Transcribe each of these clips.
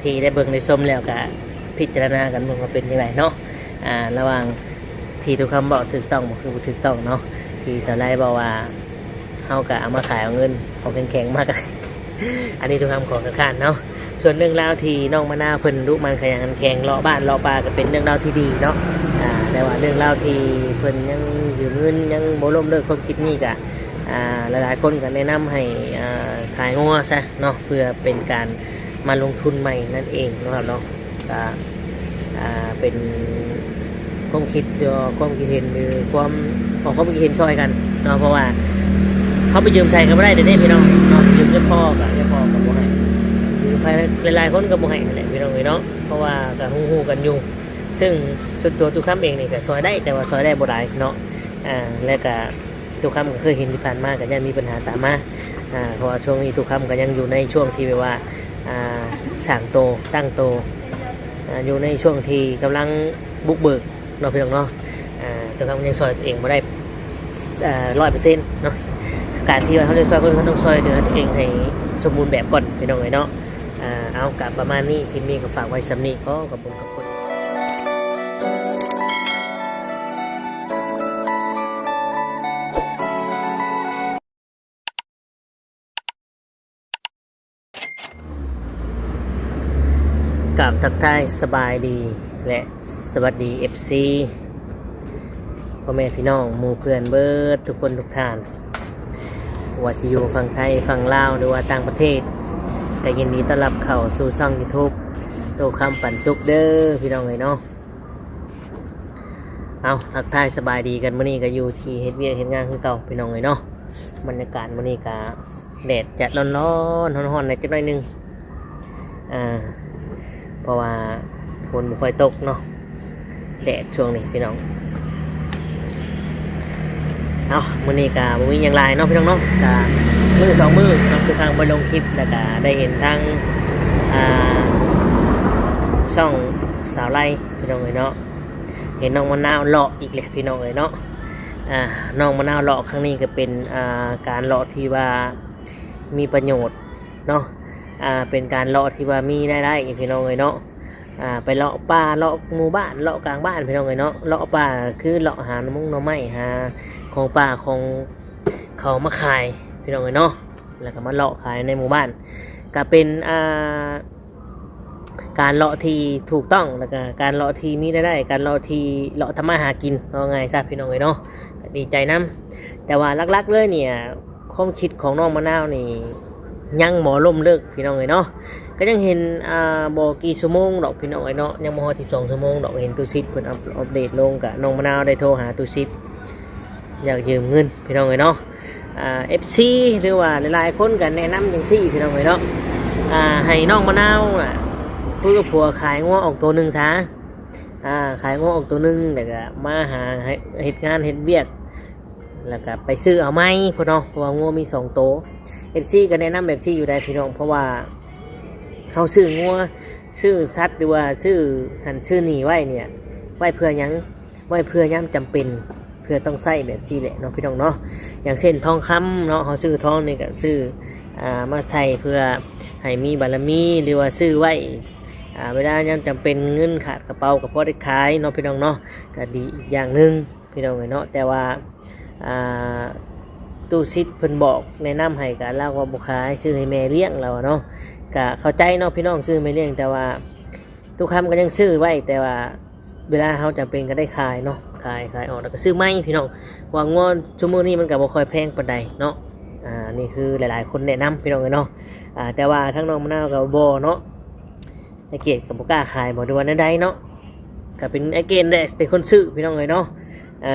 ທີ່ໄດ້ເບິ່ງໄດ້ຊົມແລ້ວກະພິຈາລະນາກັນເບິ່ງວ່າເປັນຈັ່ງໃດເນາະ ອ່າ ລະຫວ່າງທີ່ທຸກຄຳເວົ້າຖືກຕ້ອງບໍ່ ຄືບໍ່ຖືກຕ້ອງເນາະ ທີ່ສາວໄລເວົ້າວ່າ ເຮົາກະເອົາມາຂາຍເອົາເງິນ ເອົາແຂງໆມາກະ ອັນນີ້ທຸກຄຳຂໍຄັດຄ້ານເນາະ. ສ່ວນເລື່ອງລາວທີ່ນ້ອງມະນາວເພິ່ນດຸໝັ່ນຂະຫຍັນຂັນແຂງເລາະບ້ານເລາະປ່າ ກະເປັນເລື່ອງລາວທີ່ດີເນາະ ອ່າ ແຕ່ວ່າເລື່ອງລາວທີ່ເພິ່ນຍັງຢືມເງິນ ຍັງບໍ່ລົ້ມເລີກຄວາມຄິດນີ້ກະ ອ່າ ຫຼາຍໆຄົນກະແນະນຳໃຫ້ ອ່າ ຂາຍງົວຊະເນາະ ເພື່ອເປັນການມາລົງທຶນໃໝ່ນັ້ນເອງເນາະ ເນາະ. ກະ ອ່າ ເປັນຄວາມຄິດ ຄວາມຄິດເຫັນ ຫຼື ຄວາມ ອອກຄວາມຄິດເຫັນຊ່ອຍກັນເນາະ ເພາະວ່າເຮົາໄປຢືມໃສກະບໍ່ໄດ້ເດ້ພີ່ນ້ອງເນາະ ຢືມຈາກພໍ່ກະ ຍາພໍ່ກະບໍ່ໃຫ້ ຫຼື ໃຜ ຫຼາຍໆຄົນກະບໍ່ໃຫ້ຫັ້ນແຫຼະພີ່ນ້ອງເອີຍເນາະ ເພາະວ່າກະຮູ້ໆກັນຢູ່ ເຊິ່ງສ່ວນຕົວຕຸຄຳເອງນີ້ກະຊ່ອຍໄດ້ ແຕ່ວ່າຊ່ອຍໄດ້ບໍ່ຫຼາຍເນາະ ອ່າ ແລະກະ ຕຸຄຳກະເຄີຍເຫັນທີ່ຜ່ານມາກະຢ້ານມີບັນຫາຕາມມາ ອ່າ ເພາະວ່າຊ່ວງນີ້ຕຸຄຳກະຍັງຢູ່ໃນຊ່ວງທີ່ແບບວ່າ ອ່າ ສ້າງໂຕ ຕັ້ງໂຕ ອ່າ ຢູ່ໃນຊ່ວງທີ່ກຳລັງບຸກເບີກເນາະ ພີ່ນ້ອງເນາະ ອ່າ ຕຸຄຳຍັງຊ່ອຍຕົວເອງບໍ່ໄດ້ ເອີ ຮ້ອຍເປີເຊັນເນາະ ການທີ່ວ່າເຮົາຈະຊ່ອຍຄົນ ເຮົາຕ້ອງຊ່ອຍເຫຼືອຕົວເອງໃຫ້ສົມບູນແບບກ່ອນ ພີ່ນ້ອງເອີຍເນາະ ອ່າ ເອົາ ກະປະມານນີ້ ຄລິບນີ້ກະຝາກໄວ້ສ່ຳນີ້ ຂໍຂອບຄຸນ ຂອບຄຸນ. ກາບທັກທາຍສະບາຍດີ ແລະ ສະຫວັດດີ ເອັຟຊີ ພໍ່ແມ່ພີ່ນ້ອງ ໝູ່ເພື່ອນເບິດທຸກຄົນທຸກທ່ານ ບໍ່ວ່າຊິຢູ່ຝັ່ງໄທ ຝັ່ງລາວ ຫຼືວ່າຕ່າງປະເທດ ກະຍິນດີຕ້ອນຮັບເຂົ້າສູ່ຊ່ອງຢູທູບ ໂຕຄຳປັນສຸກເດີ ພີ່ນ້ອງເອີຍເນາະ. ເອົາ ທັກທາຍສະບາຍດີກັນ ມື້ນີ້ກະຢູ່ທີ່ເຮັດວຽກເຮັດງານຄືເກົ່າ ພີ່ນ້ອງເອີຍເນາະ. ບັນຍາກາດມື້ນີ້ກະແດດຈະຮ້ອນໆ ຮ້ອນໆແດ່ຈັກໜ້ອຍໜຶ່ງ ອ່າ ເພາະວ່າຝົນບໍ່ຄ່ອຍຕົກເນາະ ແດດຊ່ວງນີ້ພີ່ນ້ອງ. ເອົາ ມື້ນີ້ກະບໍ່ມີຫຍັງຫຼາຍເນາະ ພີ່ນ້ອງເນາະ ກະມື້ສອງມື້ເນາະ ຄືທາງບໍ່ລົງຄລິບ ແລ້ວກະໄດ້ເຫັນທາງ ອ່າ ຊ່ອງສາວໄລ ພີ່ນ້ອງເອີຍເນາະ ເຫັນນ້ອງມະນາວເລາະອີກແລ້ວ ພີ່ນ້ອງເອີຍເນາະ. ອ່າ ນ້ອງມະນາວເລາະຄັ້ງນີ້ກະເປັນ ອ່າ ການເລາະທີ່ວ່າມີປະໂຫຍດເນາະ ອ່າ ເປັນການເລາະທີ່ວ່າມີລາຍໄດ້ ພີ່ນ້ອງເອີຍເນາະ. ອ່າ ໄປເລາະປ່າ ເລາະໝູ່ບ້ານ ເລາະກາງບ້ານ ພີ່ນ້ອງເອີຍເນາະ. ເລາະປ່າກະຄືເລາະຫາໜໍ່ມຸງໜໍ່ໄມ້ ຫາຂອງປ່າຂອງເຂົາມາຂາຍ ພີ່ນ້ອງເອີຍເນາະ ແລ້ວກະມາເລາະຂາຍໃນໝູ່ບ້ານ ກະເປັນ ອ່າ ການເລາະທີ່ຖືກຕ້ອງ ແລ້ວກະການເລາະທີ່ມີລາຍໄດ້ ການເລາະທີ່ເລາະທຳມາຫາກິນ ເວົ້າງ່າຍຊະ ພີ່ນ້ອງເອີຍເນາະ ກະດີໃຈນຳ. ແຕ່ວ່າຫຼັກໆເລີຍນີ້ ຄວາມຄິດຂອງນ້ອງມະນາວນີ້ຍັງບໍ່ລົ້ມເລີກ ພີ່ນ້ອງເອີຍເນາະ. ກະຍັງເຫັນ ອ່າ ບໍ່ກີ່ຊົ່ວໂມງດອກ ພີ່ນ້ອງເອີຍເນາະ ຍັງບໍ່ຮອດສິບສອງຊົ່ວໂມງດອກ ເຫັນຕູ້ສິດເພິ່ນອັບ ອັບເດດລົງ ກະນ້ອງມະນາວໄດ້ໂທຫາຕູ້ສິດ ຢາກຢືມເງິນ ພີ່ນ້ອງເອີຍເນາະ. ອ່າ ເອັຟຊີ ຫຼືວ່າຫຼາຍໆຄົນກະແນະນຳຈັ່ງຊີ້ ພີ່ນ້ອງເອີຍເນາະ ອ່າ ໃຫ້ນ້ອງມະນາວນະ ຄຸຍກັບຜົວຂາຍງົວອອກໂຕໜຶ່ງຊະ ອ່າ ຂາຍງົວອອກໂຕໜຶ່ງ ແລ້ວກະມາຫາເຮັດງານເຮັດວຽກ ແລ້ວກະໄປຊື້ເອົາໃໝ່ພຸ້ນເນາະ ເພາະວ່າງົວມີສອງໂຕ. ເອັຟຊີ ກະແນະນຳແບບຊີ້ຢູ່ໃດ໋ ພີ່ນ້ອງ ເພາະວ່າເຮົາຊື້ງົວ ຊື້ສັດ ຫຼືວ່າຊື້ຫັ້ນຊື້ນີ້ໄວ້ນີ້ ໄວ້ເພື່ອຫຍັງ? ໄວ້ເພື່ອຍາມຈຳເປັນ ເພື່ອຕ້ອງໃຊ້ແບບຊີ້ແຫຼະເນາະ ພີ່ນ້ອງເນາະ. ຢ່າງເຊັ່ນທອງຄຳເນາະ ເຮົາຊື້ທອງນີ້ກະຊື້ ອ່າ ມາໃສ່ເພື່ອໃຫ້ມີບາລະມີ ຫຼືວ່າຊື້ໄວ້ ອ່າ ເວລາຍາມຈຳເປັນເງິນຂາດກະເປົາກະພໍໄດ້ຂາຍເນາະ ພີ່ນ້ອງເນາະ ກະດີອີກຢ່າງໜຶ່ງ ພີ່ນ້ອງເອີຍເນາະ. ແຕ່ວ່າ ອ່າ ຕູ້ສິດເພິ່ນບອກແນະນຳໃຫ້ ກະລາວວ່າບໍ່ຂາຍ ຊື້ໃຫ້ແມ່ລ້ຽງ ລາວວ່າເນາະ. ກະເຂົ້າໃຈເນາະ ພີ່ນ້ອງ ຊື້ໃຫ້ແມ່ລ້ຽງ ແຕ່ວ່າຕູ້ຄຳກະຍັງຊື້ໄວ້ ແຕ່ວ່າເວລາເຮົາຈຳເປັນກະໄດ້ຂາຍເນາະ ຂາຍ ຂາຍອອກແລ້ວກະຊື້ໃໝ່ ພີ່ນ້ອງ. ເພາະວ່າງົວຊຸມື້ນີ້ມັນກະບໍ່ຄ່ອຍແພງປານໃດເນາະ ອ່າ ນີ້ຄືຫຼາຍໆຄົນແນະນຳ ພີ່ນ້ອງເອີຍເນາະ. ອ່າ ແຕ່ວ່າທາງນ້ອງມະນາວກະບໍ່ເນາະ ອ້າຍເກດກະບໍ່ກ້າຂາຍບໍ່ ຫຼືວ່າແນວໃດເນາະ ກະເປັນອ້າຍເກດແຫຼະເປັນຄົນຊື້ ພີ່ນ້ອງເອີຍເນາະ. ເອີ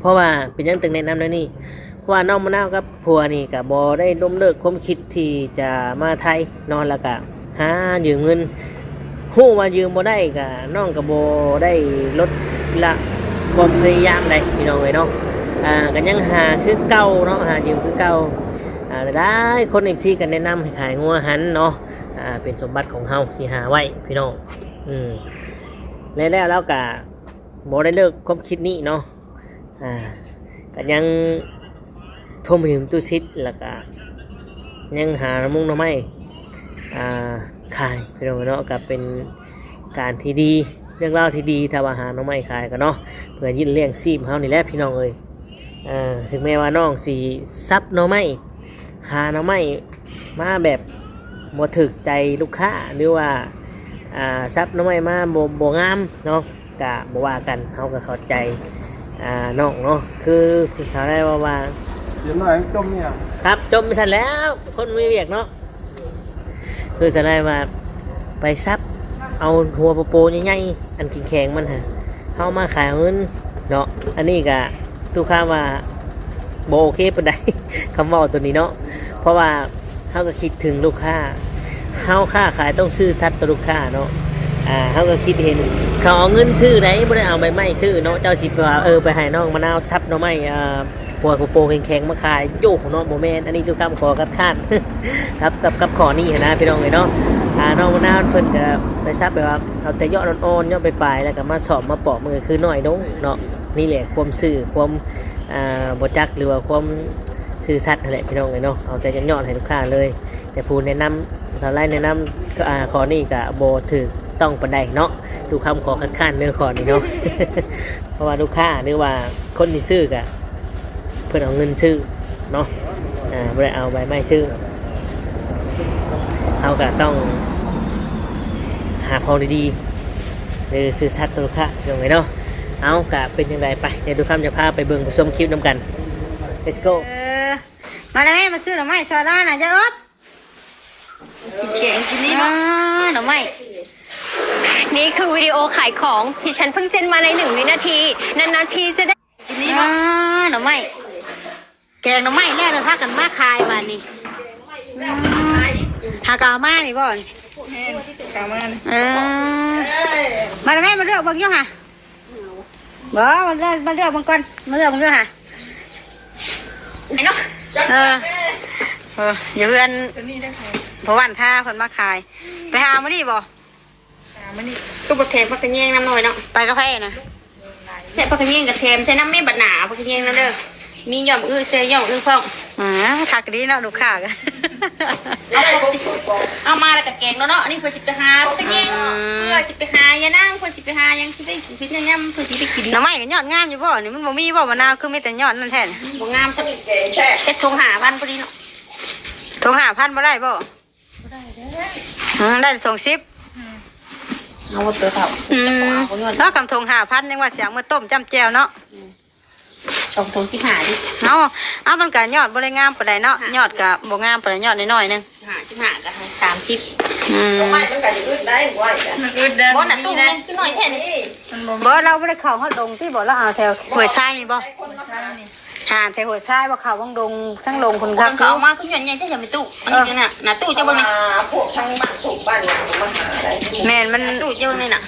ເພາະວ່າເປັນຫຍັງຈຶ່ງແນະນຳແນວນີ້ ເພາະວ່ານ້ອງມະນາວກັບຜົວນີ້ກະບໍ່ໄດ້ລົ້ມເລີກຄວາມຄິດທີ່ຈະມາໄທເນາະ ແລ້ວກະຫາຢືມເງິນ ຮູ້ວ່າຢືມບໍ່ໄດ້ກະ ນ້ອງກະບໍ່ໄດ້ລົດລະຄວາມພະຍາຍາມໃດ ພີ່ນ້ອງເອີຍເນາະ. ອ່າ ກະຍັງຫາຄືເກົ່າເນາະ ຫາຢືມຄືເກົ່າ. ອ່າ ຫຼາຍໆຄົນ ເອັຟຊີ ກະແນະນຳໃຫ້ຂາຍງົວຫັ້ນເນາະ ອ່າ ເປັນສົມບັດຂອງເຮົາທີ່ຫາໄວ້ ພີ່ນ້ອງ. ອືມ ແລະ ແລ້ວລາວກະບໍ່ໄດ້ເລີກຄວາມຄິດນີ້ເນາະ ອ່າ ກະຍັງທົມຫືມຕູ້ສິດ ແລ້ວກະຍັງຫາໜໍ່ມຸງໜໍ່ໄມ້ ອ່າ ຂາຍພີ່ນ້ອງເນາະ ກໍເປັນການທີ່ດີ ເລື່ອງລາວທີ່ດີ ຖ້າວ່າຫາໜໍ່ໄມ້ຂາຍກໍເນາະ ເພື່ອຍືດລ້ຽງຊີບເຮົານີ້ແຫຼະພີ່ນ້ອງເອີຍ. ເອີ ເຖິງແມ່ນວ່ານ້ອງຊິສັບໜໍ່ໄມ້ ຫາໜໍ່ໄມ້ມາແບບບໍ່ຖືກໃຈລູກຄ້າ ຫຼືວ່າ ອ່າ ສັບໜໍ່ໄມ້ມາບໍ່ ບໍ່ງາມເນາະ ກະບໍ່ວ່າກັນ ເຮົາກໍເຂົ້າໃຈ ອ່າ ນ້ອງເນາະ. ຄືສາວໄດ້ເວົ້າວ່າ ດຽວໜ້ອຍຈົມອີ່ຫຍັງ ຄັບ ຈົມໄປຊັ້ນແລ້ວ ຄົນມີວຽກເນາະ. ຄືສາວໄດ້ວ່າ ໄປສັບເອົາຫົວໂປໂປໃຫຍ່ໆ ອັນແຂງໆມັນຫັ້ນ ເຮົາມາຂາຍເອົາເງິນເນາະ. ອັນນີ້ກະ ຕູ້ຄາວ່າບໍ່ໂອເຄປານໃດ ຄຳເວົ້າໂຕນີ້ເນາະ ເພາະວ່າເຮົາກໍຄິດເຖິງລູກຄ້າ ເຮົາຄ້າຂາຍຕ້ອງຊື່ສັດຕໍ່ລູກຄ້າເນາະ. ອ່າ ເຮົາກໍຄິດເຫັນ ເຂົາເອົາເງິນຊື້ໃດ໋ ບໍ່ໄດ້ເອົາໃບໄມ້ຊື້ເນາະ. ເຈົ້າຊິໄປວ່າ ເອີ ໄປໃຫ້ນ້ອງມະນາວສັບໜໍ່ໄມ້ ອ່າ ໂປໂປແຂງໆມາຂາຍ ໂຢ ເນາະ ບໍ່ແມ່ນ. ອັນນີ້ຄືຄຳຂໍຄັດຄ້ານ ກັບ ກັບ ກັບຂໍ້ນີ້ຫັ້ນນະ ພີ່ນ້ອງເອີຍເນາະ. ອ່າ ນ້ອງມະນາວເພິ່ນກໍໄປສັບແບບວ່າ ເອົາແຕ່ຍອດອ່ອນໆ ຍອດປາຍໆ ແລ້ວກໍມາສອມມາປອກ ມັນກໍຄືນ້ອຍລົງເນາະ. ນີ້ແຫຼະຄວາມຊື່ ຄວາມ ອ່າ ບໍ່ຈັກ ຫຼືວ່າຄວາມຊື່ສັດຫັ້ນແຫຼະ ພີ່ນ້ອງເອີຍເນາະ. ເອົາແຕ່ຍອດໆໃຫ້ລູກຄ້າເລີຍ ແຕ່ຜູ້ແນະນຳ ສາວໄລແນະນຳ ອ່າ ຂໍ້ນີ້ກໍບໍ່ຖືກຕ້ອງປານໃດເນາະ. ຕູ້ຄຳຂໍຄັດຄ້ານເລື່ອງຂໍ້ນີ້ເນາະ ເພາະວ່າລູກຄ້າ ຫຼືວ່າຄົນທີ່ຊື້ກໍ ເພິ່ນເອົາເງິນຊື້ເນາະ ອ່າ ບໍ່ໄດ້ເອົາໃບໄມ້ຊື້. ເຮົາກໍຕ້ອງຫາຂອງດີໆ ຫຼື ຊື່ສັດຕໍ່ລູກຄ້າ ພີ່ນ້ອງເອີຍເນາະ. ເອົາ ກະເປັນຈັ່ງໃດ ໄປ ດຽວຕູ້ຄຳຈະພາໄປເບິ່ງໄປຊົມຄລິບນຳກັນ. Let's go. ເອີ ມາແລ້ວແມ່ ມາຊື້ໜໍ່ໄມ້ຊ່ອຍລາວນະ ຢ່າອອບ. ກິນແກງກິນນີ້ເນາະ ເອີ ໜໍ່ໄມ້. ນີ້ຄືວິດີໂອຂາຍຂອງທີ່ ທີ່ເພິ່ງເຈັນມາໃນໜຶ່ງວິນາທີ ນານໆທີຈະໄດ້ ກິນນີ້ເນາະ ເອີ ໜໍ່ໄມ້. ແກງໜໍ່ໄມ້ແລ້ວ ເລີຍພາກັນມາຂາຍບາດນີ້. ອືມ ຫາກະເອົາມານີ້ບໍ່? ແມ່ນ ກະເອົາມານີ້. ເອີ ມາແມ່ ມາເລືອກເບິ່ງຢູ່ຫາ. ບໍ່ ມາເລືອກ ມາເລືອກເບິ່ງກ່ອນ ມາເລືອກເບິ່ງຢູ່ຫາ. ໄອ້ນ້ອງ ເອີ ເອີ ຢູ່ເຮືອນ ໂຕນີ້ໄດ້ຂາຍ ພໍ່ວັນທາເພິ່ນມາຂາຍ. ໄປຫາມື້ນີ້ບໍ່? ຫາມື້ນີ້ ຄືບໍ່ແຖມຜັກຂະແຍງນຳໜ້ອຍເນາະ. ໄປກັບໃຜນະ? ແຖມຜັກຂະແຍງກໍແຖມໃສ່ນຳແມ່ ບັດໜ້າເອົາຜັກຂະແຍງນຳເດີ ມີຫຍ້ອມອຶໃສ່ຫຍ້ອມອຶພ້ອມ. ອື ຄັກດີເນາະ ລູກຄ້າກໍ ເອົາມາແລ້ວກໍແກງເນາະ. ອັນນີ້ເພິ່ນຊິໄປຫາຜັກຂະແຍງ ອືມ ເພື່ອຊິໄປຫາຍານາງ ເພິ່ນຊິໄປຫາຫຍັງ ຊິໄປກິນຫຍັງ ເພິ່ນຊິໄປກິນ. ໜໍ່ໄມ້ກໍຍອດງາມຢູ່ບໍ່? ນີ້ມັນບໍ່ມີບໍ່ ມະນາວ ຄືມີແຕ່ຍອດນັ້ນແທ້. ບໍ່ງາມຊ້ຳ ຈັກຖົງຫ້າພັນພໍດີເນາະ. ຖົງຫ້າພັນບໍ່ໄດ້ບໍ່? ບໍ່ໄດ້ເດີ ອືມ ໄດ້ຖົງສິບ. ອືມ ເອົາໝົດເດີເຖົ້າ. ອືມ ເອົາເງິນ ແລ້ວຄຳຖົງຫ້າພັນ ຍັງວ່າຊິເອົາມາຕົ້ມຈ້ຳແຈ່ວເນາະ. ອືມ ສອງຖົງສິບຫ້າດິ. ເອົາ ເອົາ ມັນກະຍອດບໍ່ໄດ້ງາມປານໃດເນາະ ຍອດກະບໍ່ງາມປານໃດ ຍອດນ້ອຍໆໜຶ່ງ. ສິບຫ້າ ສິບຫ້າກະສາມສິບ. ອືມ ດອກໄມ້ມັນກະຊິອຶດໄດ້ ບໍ່ໄດ້ ມັນອຶດເດີ. ບໍ່ນະ ຕູ້ມັນຄືນ້ອຍແທ້ນີ້. ບໍ່ ລາວບໍ່ໄດ້ເຂົ້າຮອດດົງຕິບໍ່? ລາວເອົາແຖວຫ້ວຍຊາຍນີ້ບໍ່? ຫາແຖວຫົວຊາຍບໍ່ ເຂົ້າວັງດົງ ທັງລົງພຸ້ນຄັກ. ເຂົາເອົາມາຄືຍອດໃຫຍ່ແທ້ ແມ່ຕູ້. ເອີ ອັນນີ້ນະ ນະຕູ້ເຈົ້າເບິ່ງນີ້ ພວກທາງບ້ານ ທຸກບ້ານນີ້ມາຫາໄດ້. ແມ່ນ ມັນ ນະຕູ້ເຈົ້າເບິ່ງນີ້ນະ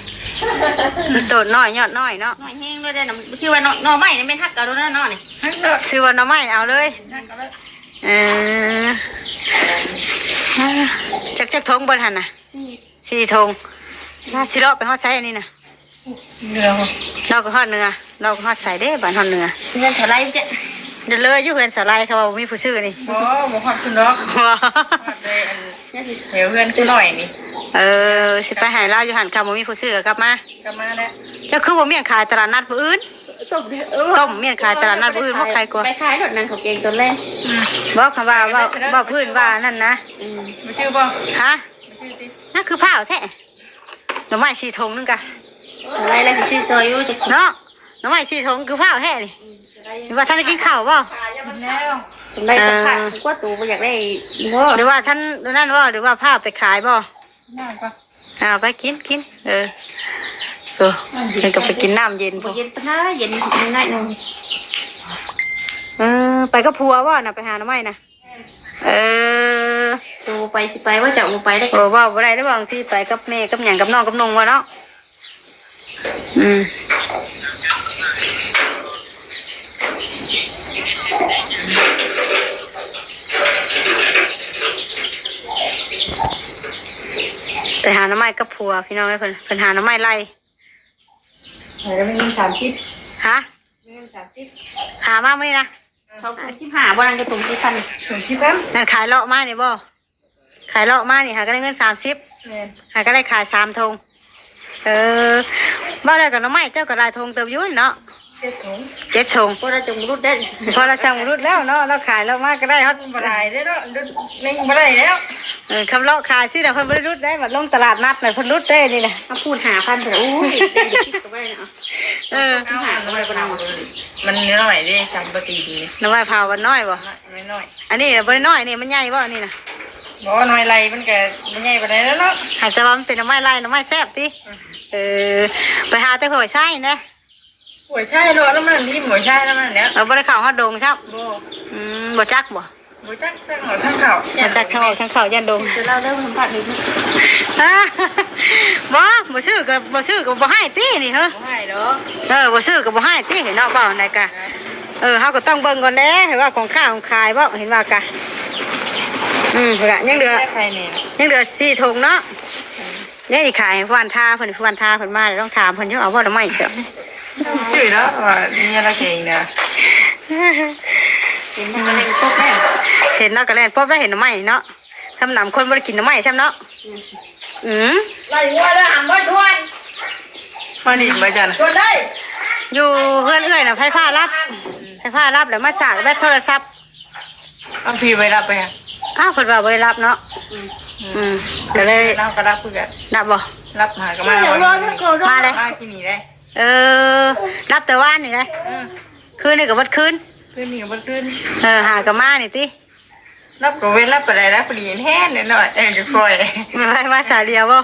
ມັນຕົ້ນນ້ອຍຍອດນ້ອຍເນາະ. ນ້ອຍແຮງເລີຍເດ້ນະ ຊື່ວ່າໜໍ່ ໜໍ່ໄມ້ນີ້ແມ່ນຮັກເອົາໂລດນະ ໜໍ່ນີ້ ຊື່ວ່າໜໍ່ໄມ້ເອົາເລີຍ. ເອີ ຈັກ ຈັກຖົງເບິດຫັ້ນນະ? ສີ່ ສີ່ຖົງ. ຊິເລາະໄປຮອດໃສອັນນີ້ນະ? ເໜືອ ເລາະກໍຮອດເໜືອ ເລາະກໍຮອດໃສເດ້ ບ້ານຮອດເໜືອ. ເຮືອນສາວໄລເຈົ້າ ເດີ ເລີຍຢູ່ເຮືອນສາວໄລ ເຂົາວ່າບໍ່ມີຜູ້ຊື້ນີ້. ບໍ່ ບໍ່ຮອດພຸ້ນດອກ ບໍ່ ຮອດແຕ່ອັນແຖວເຮືອນຜູ້ນ້ອຍນີ້. ເອີ ຊິໄປໃຫ້ລາວຢູ່ຫັ້ນ ຄັນບໍ່ມີຜູ້ຊື້ກໍກັບມາ. ກັບມາແລ້ວ. ເຈົ້າຄືບໍ່ມ້ຽນຂາຍຕະຫຼາດນັດມື້ອື່ນ? ຕົ້ມ ຕົ້ມມ້ຽນຂາຍຕະຫຼາດນັດມື້ອື່ນບໍ່ ຂາຍກວ່າ. ໄປຂາຍໂລດ ນັ່ງເຂົ້າແກງຕອນແລງ. ອືມ ບໍ່ ຄຳວ່າເວົ້າ ເວົ້າພື້ນວ່ານັ້ນນະ. ອືມ ບໍ່ຊື່ບໍ່? ຮະ ບໍ່ຊື່ຕິ? ນັ້ນຄືພ້າວແທ້. ໜໍ່ໄມ້ສີ່ຖົງໜຶ່ງກະ ສາວໄລລະຊິຊື້ຊ່ອຍຢູ່ເນາະ. ໜໍ່ໄມ້ສີ່ຖົງຄືພ້າວແທ້ນີ້. ອືມ ວ່າທັນໄດ້ກິນເຂົ້າບໍ່? ກິນແລ້ວ. ສາວໄລສັກຜ້າ ເອີ ກວ່າໂຕບໍ່ຢາກໄດ້ບໍ່ ຫຼືວ່າທັນນັ້ນບໍ່ ຫຼືວ່າພ້າວໄປຂາຍບໍ່? ນ້ຳກ່ອນ. ເອົາໄປກິນ ກິນ. ເອີ ໂອ້ ເພິ່ນກໍໄປກິນນ້ຳເຢັນພຸ້ນ. ບໍ່ເຢັນປານໃດ ເຢັນໜ້ອຍໜຶ່ງ. ເອີ ໄປກັບຜົວບໍ່ນະ ໄປຫາໜໍ່ໄມ້ນະ? ເອີ ໂຕໄປຊິໄປວ່າ ເຈົ້າບໍ່ໄປໄດ້. ໂອ້ ເວົ້າບໍ່ໄດ້ເດ້ ບາງທີໄປກັບແມ່ກັບຫຍັງ ກັບນ້ອງກັບນຸ່ງວ່າເນາະ. ອືມ ໄປຫາໜໍ່ໄມ້ກັບຜົວ ພີ່ນ້ອງເອີຍ. ເພິ່ນ ເພິ່ນຫາໜໍ່ໄມ້ໄລ່. ເອີ ແລ້ວມີເງິນສາມສິບ. ຮະ? ມີເງິນສາມສິບ. ຫາມາມື້ນີ້ນະ. ເອີ ເຂົາຖົງສິບຫ້າບໍ່? ນັ້ນກໍຖົງສິບພັນ. ຖົງສິບພັນ. ນັ້ນຂາຍເລາະມານີ້ບໍ່? ຂາຍເລາະມານີ້ຫາກໍໄດ້ເງິນສາມສິບ. ແມ່ນ ຫາກໍໄດ້ຂາຍສາມຖົງ. ເອີ ເວົ້າແລ້ວກໍໜໍ່ໄມ້ເຈົ້າກໍຫຼາຍຖົງເຕີບຢູ່ເນາະ. ເຈັດຖົງ ເຈັດຖົງ ພໍລະຈັ່ງບໍ່ຫຼຸດໄດ້ ພໍລະຈັ່ງບໍ່ຫຼຸດແລ້ວເນາະ. ລາວຂາຍລາວມາກໍໄດ້ຮອດ ບໍ່ຫຼາຍເດ້ເນາະ ຫຼຸດຍັງບໍ່ໄດ້ແລ້ວ. ເອີ ຄຳເລາະຂາຍຊີ້ນະ ເພິ່ນບໍ່ໄດ້ຫຼຸດໄດ້ ບັດລົງຕະຫຼາດນັດນະ ເພິ່ນຫຼຸດເດ້ນີ້ນະ. ເອົາພູດຫ້າພັນ ໂອ້ຍ ໄດ້ຢູ່ສິບກວ່າໃບນະ. ເອີ ເອົາໜໍ່ໄມ້ເຜົາ ມັນນ້ອຍເດ້ ສຳປະຕີດີ. ໜໍ່ໄມ້ເຜົາມັນນ້ອຍບໍ່? ນ້ອຍໆ. ອັນນີ້ນະບໍ່ໄດ້ນ້ອຍນີ້ ມັນໃຫຍ່ບໍ່ອັນນີ້ນະ? ບໍ່ ໜ່ວຍໄລ່ມັນກໍບໍ່ໃຫຍ່ປານໃດແລ້ວເນາະ. ຫາກແຕ່ວ່າມັນເປັນໜໍ່ໄມ້ໄລ່ ໜໍ່ໄມ້ແຊບຕິ? ອືມ ເອີ ໄປຫາແຕ່ຫ້ວຍຊາຍນີ້ນະ. ຫ້ວຍຊາຍເລາະນຳນັ້ນ ລິມຫ້ວຍຊາຍນຳນັ້ນແຫຼະ. ເອີ ບໍ່ໄດ້ເຂົ້າຮອດດົງຊ້ຳ? ບໍ່. ອືມ ບໍ່ຈັກບໍ່? ບໍ່ຈັກທາງອອກທາງເຂົ້າ ບໍ່ຈັກທາງອອກທາງເຂົ້າ ຢ້ານດົງ. ຊິເວົ້າເລື່ອງສຳພາດນີ້ ບໍ່ ບໍ່ຊື້ກໍບໍ່ຊື້ກໍບໍ່ໃຫ້ຕິນີ້ເຮີ. ບໍ່ໃຫ້ດອກ. ເອີ ບໍ່ຊື້ກໍບໍ່ໃຫ້ຕິເນາະ ເວົ້າໃດກະ. ເອີ ເຮົາກໍຕ້ອງເບິ່ງກ່ອນແຫຼະ ເຫັນວ່າຂອງຄ້າຂອງຂາຍບໍ່ ເຫັນວ່າກະ. ອືມ ພຸ້ນລະ ຍັງເຫຼືອ ຍັງເຫຼືອສີ່ຖົງເນາະ. ເດ້ ນີ້ຂາຍໃຫ້ຜູ້ບ້ານທ່າເພິ່ນ ຜູ້ບ້ານທ່າເພິ່ນມາ ຕ້ອງຖາມເພິ່ນຢູ່ ເອົາບໍ່ໜໍ່ໄມ້ເຊື່ອ. ຊື້ເນາະ ວ່າເມຍລາວເກັ່ງນະ. ເຫັນນະກໍແລ່ນປົບແລ້ວ ເຫັນນະກໍແລ່ນປົບແລ້ວ ເຫັນໜໍ່ໄມ້ເນາະ. ທຳນຳຄົນບໍ່ໄດ້ກິນໜໍ່ໄມ້ຊ້ຳເນາະ. ອືມ ໄລ່ງົວແລ້ວຫຳບໍ່ຊວນ. ມານີ້ບໍ່ຈັນ ຊວນໄດ້. ຢູ່ເຮືອນເອື້ອຍນະ ໄຟຟ້າດັບ ໄຟຟ້າດັບແລ້ວມາສາກແບັດໂທລະສັບ. ເອົາ ພີ່ໄປຮັບໄປຫຍັງ? ອ້າວ ເພິ່ນວ່າບໍ່ໄດ້ຮັບເນາະ. ອືມ ອືມ ກໍເລີຍ ເຮົາກໍຮັບຄືກັນ. ຮັບບໍ່? ຮັບ ຫາກໍມາ ມາເລີຍ ມາກິນນີ້ເດ້. ເອີ ຮັບແຕ່ວານນີ້ເດ້. ອືມ ຄືນນີ້ກໍເບິດຄືນ ຄືນນີ້ກໍເບິດຄືນ. ເອີ ຫາກໍມານີ້ຕິ. ຮັບກໍເວັ້ນຮັບປານໃດນະ ພໍດີແຮງໜ້ອຍໆ ເອີ ຄ່ອຍ ມາສາເດຍບໍ່?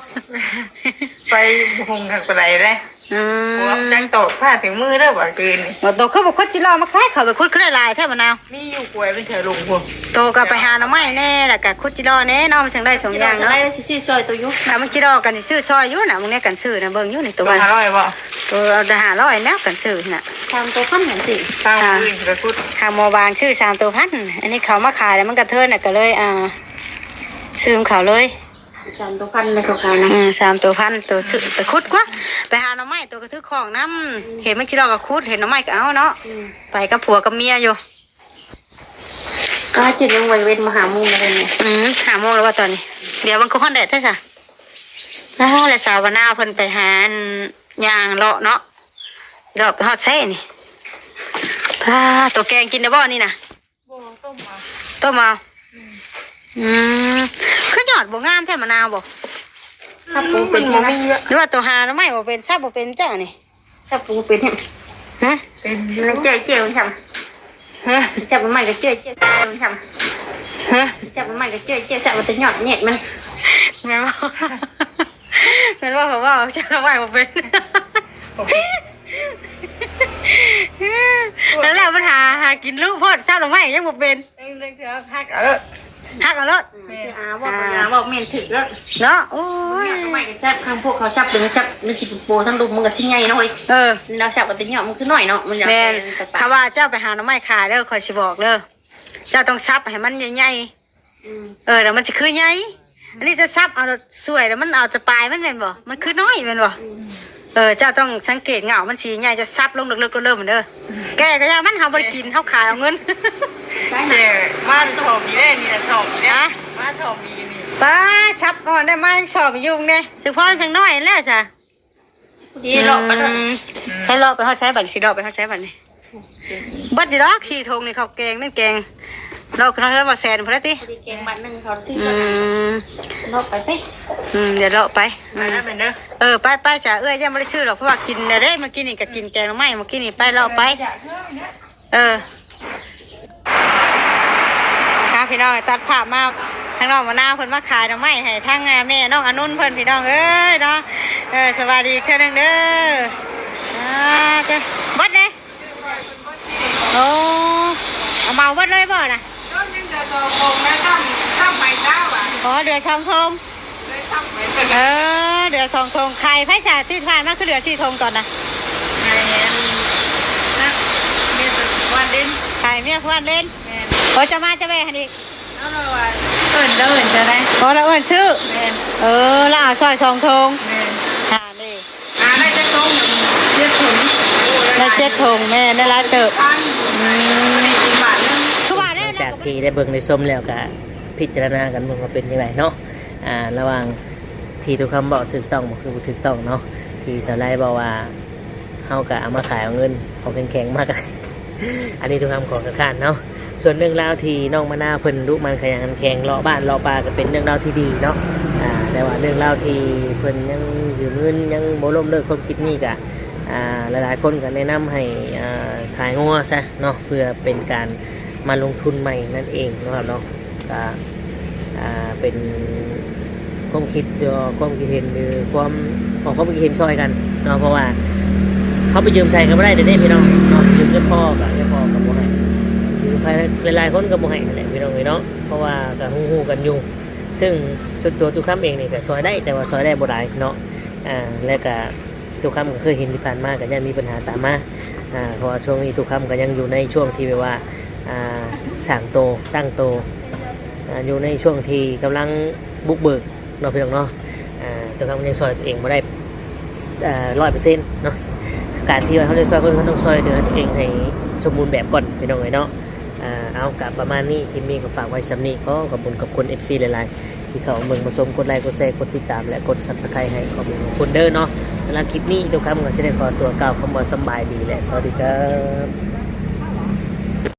ໄປບໍ່ຮູ້ຄັກປານໃດເດ້. ອືມ ໂອ້ ຈັງຕອກຜ້າເຖິງມືເດີບາດອື່ນນີ້. ບໍ່ ໂຕຄືບໍ່ຂຸດຈິລໍມາຂາຍ ເຂົາໄປຂຸດຄືໄດ້ຫຼາຍແທ້ມະນາວ. ມີຢູ່ກວຍເປັນແຖວລົງພຸ້ນ. ໂຕກໍໄປຫາໜໍ່ໄມ້ແດ່ ແລ້ວກໍຂຸດຈິລໍແດ່ເນາະ ມັນຈັ່ງໄດ້ສອງຢ່າງເນາະ. ຊິຊື້ຊ່ອຍໂຕຢູ່ ຖ້າມັນຈິລໍກັນຊິຊື້ຊ່ອຍຢູ່ນະ ມື້ນີ້ກັນຊື້ນະ ເບິ່ງຢູ່ນີ້ໂຕ ໂຕຫ້າຮ້ອຍບໍ່? ໂຕເອົາແຕ່ຫ້າຮ້ອຍແລ້ວກັນຊື້ນະ. ສາມໂຕພັນຫັ້ນຕິ ທາງອື່ນກໍຂຸດ ທາງໝໍບາງຊື້ສາມໂຕພັນ. ອັນນີ້ເຂົາມາຂາຍແລ້ວມັນກະເທີນນະ ກໍເລີຍ ອ່າ ຊື້ຂອງເຂົາເລີຍ. ສາມໂຕພັນແລ້ວເຂົາຂາຍນະ. ອືມ ສາມໂຕພັນ ໂຕຊື້ໄປຂຸດກວ່າ ໄປຫາໜໍ່ໄມ້ ໂຕກໍຖືຂອງນຳ. ເຫັນມັນຊິລໍກໍຂຸດ ເຫັນໜໍ່ໄມ້ກໍເອົາເນາະ. ອືມ ໄປກັບຜົວກັບເມຍຢູ່. ກໍຈິດຍັງໄວເວັນມາຫ້າໂມງແລ້ວນີ້. ອືມ ຫ້າໂມງແລ້ວວ່າຕອນນີ້. ດຽວມັນກໍຮ້ອນແດດແທ້ຊະ. ອ້າ ແລະສາວມະນາວເພິ່ນໄປຫາ ອັນ ຍ່າງເລາະເນາະ ເລາະໄປຮອດໃສນີ້. ປ້າ ໂຕແກງກິນໄດ້ບໍ່ນີ້ນະ? ບໍ່ ຕົ້ມເອົາ ຕົ້ມເອົາ. ອືມ ອືມ ຄືຍອດບໍ່ງາມແທ້ມະນາວບໍ່? ສັບບໍ່ເປັນ ມັນບໍ່ມີເວລາ ຫຼືວ່າໂຕຫາໜໍ່ໄມ້ບໍ່ເປັນ ສັບບໍ່ເປັນເຈົ້ານີ້? ສັບບໍ່ເປັນ. ຮະ? ເປັນຢູ່ ເຈ້ຍໆມັນຊ້ຳ. ຮະ? ຈັບໜໍ່ໄມ້ກໍເຈ້ຍໆມັນຊ້ຳ. ຮະ? ຈັບໜໍ່ໄມ້ກໍເຈ້ຍໆ ສັບເອົາແຕ່ຍອດແຍກມັນ. ແມ່ນບໍ່? ແມ່ນບໍ່? ເຂົາເວົ້າຈັບໜໍ່ໄມ້ບໍ່ເປັນ. ນັ້ນແຫຼະ ມັນຫາ ຫາກິນລຸໂພດ ສັບໜໍ່ໄມ້ຍັງບໍ່ເປັນ. ເອີ ເລື່ອງເທື່ອຫັກເອົາໂລດ ຫັກເອົາໂລດ. ແມ່ນ ອາ ເວົ້າ ອາ ເວົ້າແມ່ນຖືກແລ້ວເນາະ. ໂອ້ຍ ໜໍ່ໄມ້ກໍຈັບ ຄັນພວກເຂົາສັບເປັນ ສັບມັນຊິໂປທັງລຸມ ມັນກໍຊິໃຫຍ່ເນາະເວີຍ. ເອີ ລາວສັບເອົາແຕ່ຍອດ ມັນຄືນ້ອຍເນາະ ມັນຢາກ. ແມ່ນ ເປັນ ຄັນວ່າເຈົ້າໄປຫາໜໍ່ໄມ້ຂາຍເດີ ຂ້ອຍຊິບອກເດີ ເຈົ້າຕ້ອງສັບໃຫ້ມັນໃຫຍ່ໆ. ອືມ ເອີ ແລ້ວມັນຊິຄືໃຫຍ່. ອັນນີ້ຈະສັບເອົາສວຍ ແລ້ວມັນເອົາແຕ່ປາຍມັນແມ່ນບໍ່? ມັນຄືນ້ອຍແມ່ນບໍ່? ອືມ ເອີ ເຈົ້າຕ້ອງສັງເກດເຫງົ້າມັນຊິໃຫຍ່ ເຈົ້າສັບລົງເລິກໆ ເລິກໆ ເດີ. ແກ່ກໍຢ່າ ມັນເຮົາບໍ່ໄດ້ກິນ ເຮົາຂາຍເອົາເງິນ. ແກ່ມາຊອບອີກແລ້ວນີ້ນະ ຊອບອີກແລ້ວ. ຮະ? ມາຊອບອີກນີ້ ປ້າ ສັບອ່ອນໄດ້ມາຍັງຊອບຢູ່ເດ້. ສະເພາະສັກໜ້ອຍແລ້ວຊະ. ດີເລາະໄປເນາະ. ອືມ ໃຫ້ເລາະໄປຮອດໃສບັດນີ້? ຊິເລາະໄປຮອດໃສບັດນີ້? ເບິດຢູ່ດອກ ສີ່ຖົງນີ້ ເຂົ້າແກງ ແມ່ນແກງ ເລາະຂຶ້ນຮອດເຮືອນບໍ່ແຊນພຸ້ນລະຕິ. ພໍດີແກງບາດໜຶ່ງເຂົາຊື້. ອືມ ເລາະໄປຕິ. ອືມ ດຽວເລາະໄປ. ໄປແລ້ວແມ່ນເດີ. ເອີ ໄປໆ ສາເອື້ອຍ ຍັງບໍ່ໄດ້ຊື້ດອກ ເພາະວ່າກິນແລ້ວເດ້. ມື້ກີ້ນີ້ກໍກິນແກງໜໍ່ໄມ້ ມື້ກີ້ນີ້ ໄປເລາະໄປ. ເອີ ອ່າ ພີ່ນ້ອງ ຕັດພາບມາທາງນ້ອງມະນາວ ເພິ່ນມາຂາຍໜໍ່ໄມ້ໃຫ້ທາງ ອ່າ ແມ່ນ້ອງອານຸນເພິ່ນ ພີ່ນ້ອງເອີຍເນາະ. ເອີ ສະບາຍດີອີກເທື່ອໜຶ່ງເດີ. ອ່າ ເຈົ້າ ເບິດເດ້. ໂອ້ ເອົາເໝົາເບິດເລີຍບໍ່ນະ? ຍັງເຫຼືອສອງຖົງນະ ຊ້ຳ ຊ້ຳໄປເຊົ້າຫວາ. ອໍ ເຫຼືອສອງຖົງ. ເອີ ເຫຼືອສອງຖົງ. ຂາຍໃຜສາ ທີ່ຜ່ານມາຄືເຫຼືອສີ່ຖົງຕອນນະ? ຂາຍອັນນະ ເມຍຜູ້ວ່ານເຫຼັ້ນ. ຂາຍເມຍຜູ້ວ່ານເຫຼັ້ນ. ແມ່ນ. ໂອ້ ຈະມາຈະແວ່ຫັ້ນອີກ. ເອົາລະວ່າເອີ້ນ ລາວເອີ້ນເຈົ້າໃດ? ອໍ ລາວເອີ້ນຊື້. ແມ່ນ. ເອີ ລາວເອົາຊ່ອຍສອງຖົງ. ແມ່ນ. ອ່າ ນີ້ ອ່າ ໄດ້ຈັກຖົງ? ເຈັດຖົງ. ໂອ້ ໄດ້ເຈັດຖົງ. ແມ່ນ ໄດ້ຫຼາຍເຕີບ. ອືມ ຄືວ່າແລ້ວ ຫຼັງຈາກທີ່ໄດ້ເບິ່ງໄດ້ຊົມແລ້ວ ກະພິຈາລະນາກັນເບິ່ງວ່າເປັນຈັ່ງໃດເນາະ ອ່າ ລະຫວ່າງ ທີ່ທຸກຄຳເວົ້າຖືກຕ້ອງບໍ່ ຄືບໍ່ຖືກຕ້ອງເນາະ ທີ່ສາວໄລບອກວ່າ ເຮົາກະເອົາມາຂາຍເອົາເງິນ ເອົາຂອງແຂງໆມາກະ ອັນນີ້ທຸກຄຳຂໍຄັດຄ້ານເນາະ. ສ່ວນເລື່ອງລາວທີ່ນ້ອງມະນາວເພິ່ນດຸໝັ່ນຂະຫຍັນຂັນແຂງເລາະບ້ານເລາະປ່າ ກະເປັນເລື່ອງລາວທີ່ດີເນາະ ອາ ແຕ່ວ່າເລື່ອງລາວທີ່ເພິ່ນຍັງຢືມເງິນ ຍັງບໍ່ລົ້ມເລີກຄວາມຄິດນີ້ກະ ອາ ຫຼາຍໆຄົນກະແນະນຳໃຫ້ ອາ ຂາຍງົວຊະເນາະ ເພື່ອເປັນການມາລົງທຶນໃໝ່ນັ້ນເອງເນາະ ເນາະ. ກະ ອ່າ ເປັນຄວາມຄິດ ຄວາມຄິດເຫັນ ຫຼື ຄວາມ ອອກຄວາມຄິດເຫັນຊ່ອຍກັນເນາະ ເພາະວ່າເຮົາໄປຢືມໃສກະບໍ່ໄດ້ເດ້ພີ່ນ້ອງເນາະ ຢືມເງິນພໍ່ກະເງິນພໍ່ກະບໍ່ໃຫ້ ຫຼື ໃຜ ຫຼາຍໆຄົນກະບໍ່ໃຫ້ຫັ້ນແຫຼະພີ່ນ້ອງເອີຍເນາະ ເພາະວ່າກະຮູ້ໆກັນຢູ່. ຊຶ່ງສ່ວນຕົວຕຸຄຳເອງນີ້ກະຊ່ອຍໄດ້ ແຕ່ວ່າຊ່ອຍໄດ້ບໍ່ຫຼາຍເນາະ ອ່າ ແລະກະ ຕຸຄຳກະເຄີຍເຫັນທີ່ຜ່ານມາກະຢ້ານມີບັນຫາຕາມມາ ອາ ເພາະວ່າຊ່ວງນີ້ຕຸຄຳກະຍັງຢູ່ໃນຊ່ວງທີ່ແບບວ່າ ອາ ສ້າງໂຕ ຕັ້ງໂຕ ອາ ຢູ່ໃນຊ່ວງທີ່ກຳລັງບຸກເບີກເນາະພີ່ນ້ອງເນາະ ອາ ຕຸຄຳກະຍັງຊ່ອຍຕົວເອງບໍ່ໄດ້ ອາ ຮ້ອຍເປີເຊັນເນາະ ການທີ່ວ່າເຮົາຈະຊ່ອຍຄົນ ເຮົາຕ້ອງຊ່ອຍເຫຼືອຕົວເອງໃຫ້ສົມບູນແບບກ່ອນພີ່ນ້ອງເອີຍເນາະ. ອາ ເອົາ ກະປະມານນີ້ ຄລິບນີ້ກະຝາກໄວ້ສ່ຳນີ້ ຂໍຂອບຄຸນຂອບຄຸນເອັຟຊີຫຼາຍໆ ທີ່ເຂົ້າມາເບິ່ງມາຊົມ ກົດໄລ ກົດແຊ ກົດຕິດຕາມ ແລະ ກົດ Subscribe ໃຫ້ຂອບຄຸນຂອບຄຸນເດີເນາະ. ສຳລັບຄລິບນີ້ ຕຸຄຳກະຊິໄດ້ຂໍຕົວກ່າວຄຳວ່າສຳບາຍດີ ແລະ ສະຫວັດດີຄັບ.